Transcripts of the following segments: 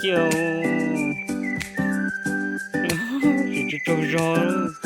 ciaj, tsis tsaug zog.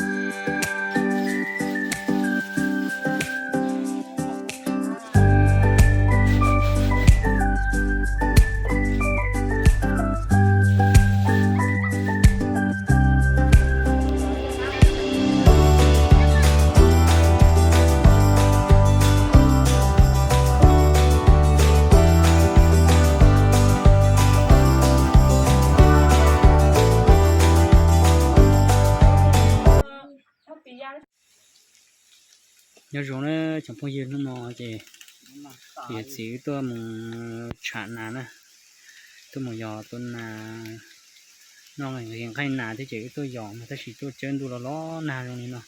Nyob zoo na tsoom phooj ywg, hnub no ces yawm txiv wb tuaj mus tsham nas na, tuaj mus yos tua nas, noj nqaij nas thiab ces wb tuaj yos mas tab sis tuaj tsawb ntuj los los nag zoo li no,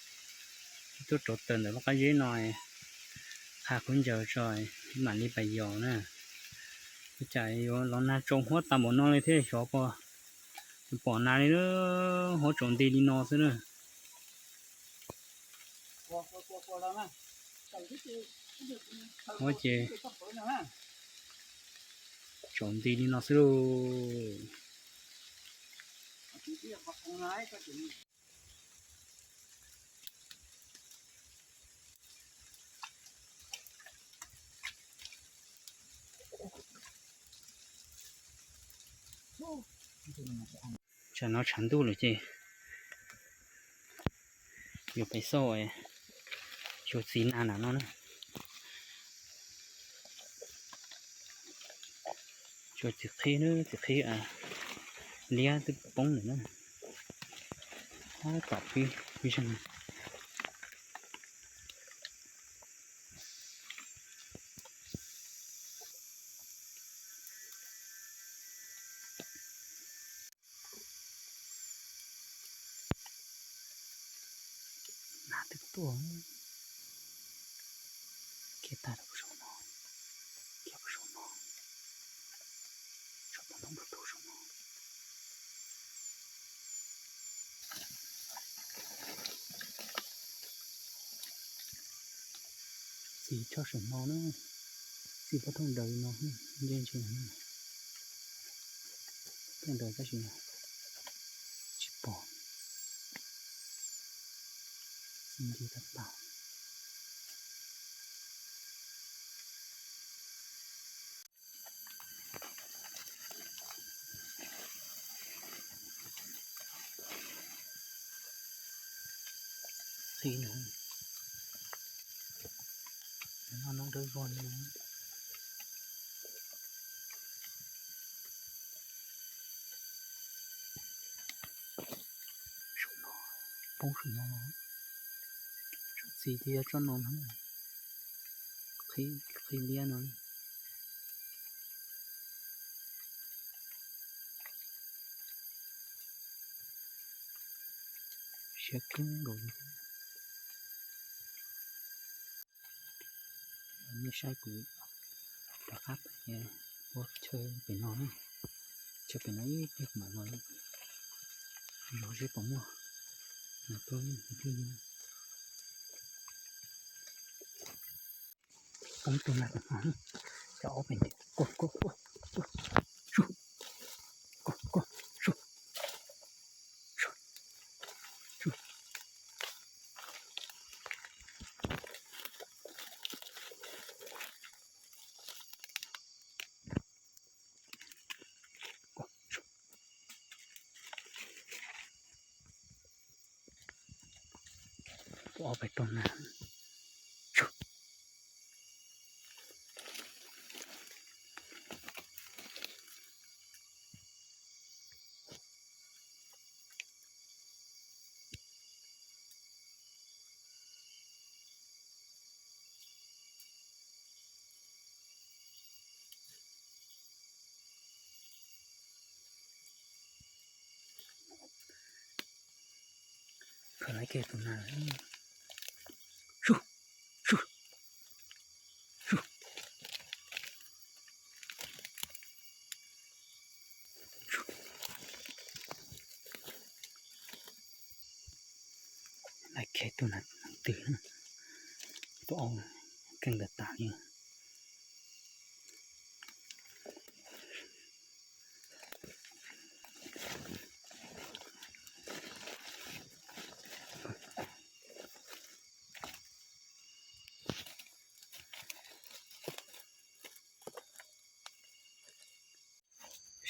tuaj rauv taws ntawm lub qab zeb no, qha khaub ncaws tso mam li pais yos na. Ua cas yuav los nag tsoom huab tas npaum no li thiab xyov puas pom nas li, huab tsaus nti li no xwb na. Huab ces tsaus nti li no xwb lauj. Tsam no tshav ntuj lawm ces yuav pem xauj xyuas txiv nas nram no na. Xyuas txiv qhib na, txiv qhib liab twb poob lawm na. Tom pib zeeg. Nas twb tuaj kiag tag rau saum no, kiag rau saum no, saum toj ntoo tus saum no. Txiv tshaj saum no na, txiv pob thooj daws li no, ntsej ntshe thooj daws tab sis tsis pom, txiv nce tag tag. Qhib no, no noob dawb vog li. Saum no, poob saum no, saum txiv ces yog tsob no, qhib liab no. Siab kawg nkaus li. Nej saib kuv rov qab ua chaw pem no, chaw pem no ib pliag mam los zov seb puas muaj nas tuaj ib pliag. Poob tus nas tom no, cov ob pem, koj koj koj, koj koj, Tus ob pem rau na. Khaws lawv kiag tus nas. Su, su, su. Lawv kiag tus nas twg, tus ob keej ntawm tas li.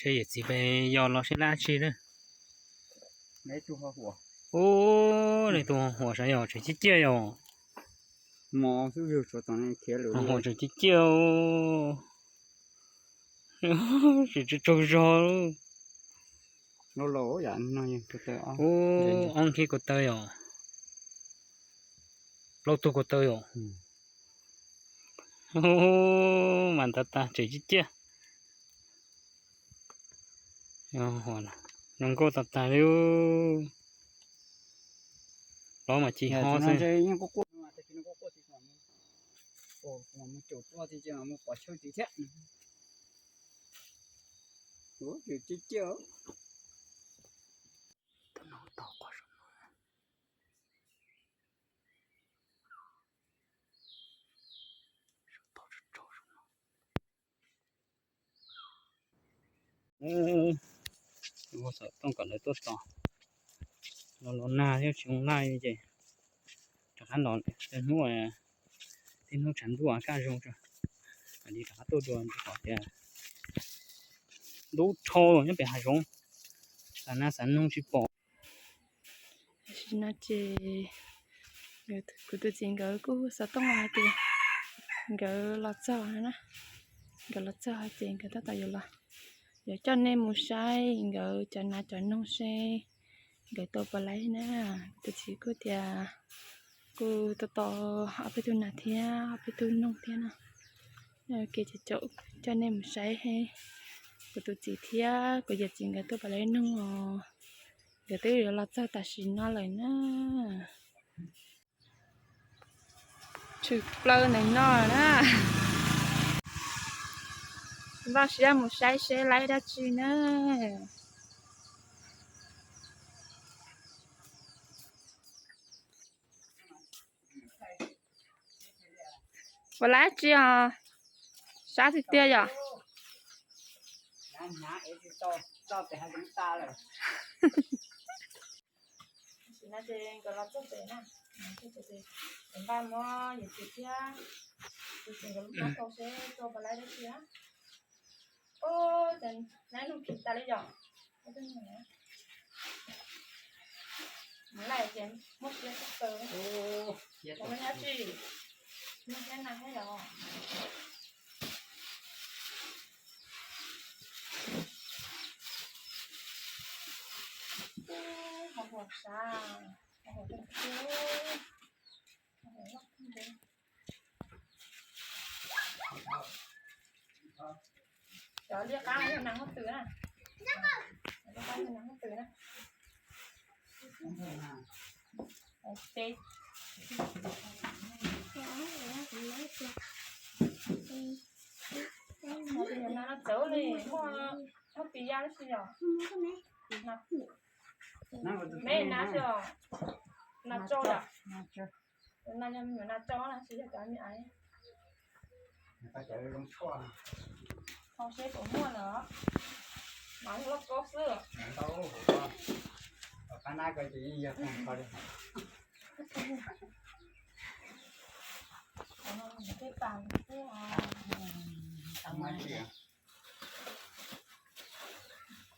Tej yawm txiv pem yos los seb lab tsi na. Ub, nej tus huam sav yom, tseem ciaj ciaj yom. Huam tseem ciaj ciaj. Tsis tsaug zog. Ub, ob nkhib ko taw yom. Plaub tug ko taw yom. Mas tas tas tseem ciaj ciaj. Zoo nkauj tas tas li. Plaub mas ci ho xwb. Mus xov tooj kom lawv tuaj tos. Los los nag thiab tsis zoo nag ces rov qab los, hnub, tib hnub tshav ntuj kaj zoo tso, mam li rov qab tuaj dua, ntsis kom tias dub dhau los nyob pem hav zoov, xav nas xav noog tsis pom. Tam sim no ces kuv tus txiv nkawd kuj xov tooj hais tias nkawd los txog na, nkawd los txog ces nkawd tab tom yuav los, yuav coj nej mus saib nkawd cov nas cov noog seb nkawd tau puas laib na. Tus txiv kuj tias kuj tau tau ob peb tug nas thiab ob peb tug noog thiab no. Ces caum coj nej mus saib kuv tus txiv thiab kuv yawm txiv nkawd tuaj puas laib noog os. Nkawd twb yuav los txog tam sim no lawm na. Tshwm plaws ntawm no na. Npaj siab mus saib seb laib dab tsi na. Puas laib tsi os? Sab tiag tiag yom. Tam sim no ces nkawd los txog pem na, txog pem ces npaj muab yawm txiv thiab tus txiv nkawd lub plaub tau seb tau puas laib dab tsi na. Ub, nab nug khis tas li yom. Mus laij ces muab siab txog taw. Mus nyob tsis muab siab na thiab yom. Ho huam sav, ho huam tau tiag. Cov liab qab yog nas hob twm na. Liab qab yog nas hob twm na. Tes. Nas txawv li, muaj, muaj tis ya lub si yom. Me nas si os, nas tsau yom. Nas yog me nyuam nas tsau na, tsis yog cov me aiv. Ho seb puas muaj lawm, mas yog lauj kaub xwb. Tej pas xwb os.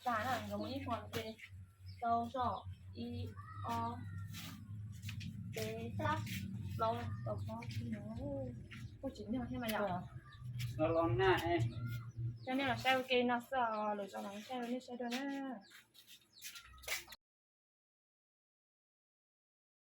Tag na, nkawd muaj ib hmo ces tau zoj ib, ob, peb, plaub, tau plaub, kuj tsis nyuag thiab mas yom. Coj nej los saib ua ke no xwb os, lwm zaus los saib rau nej saib dua na.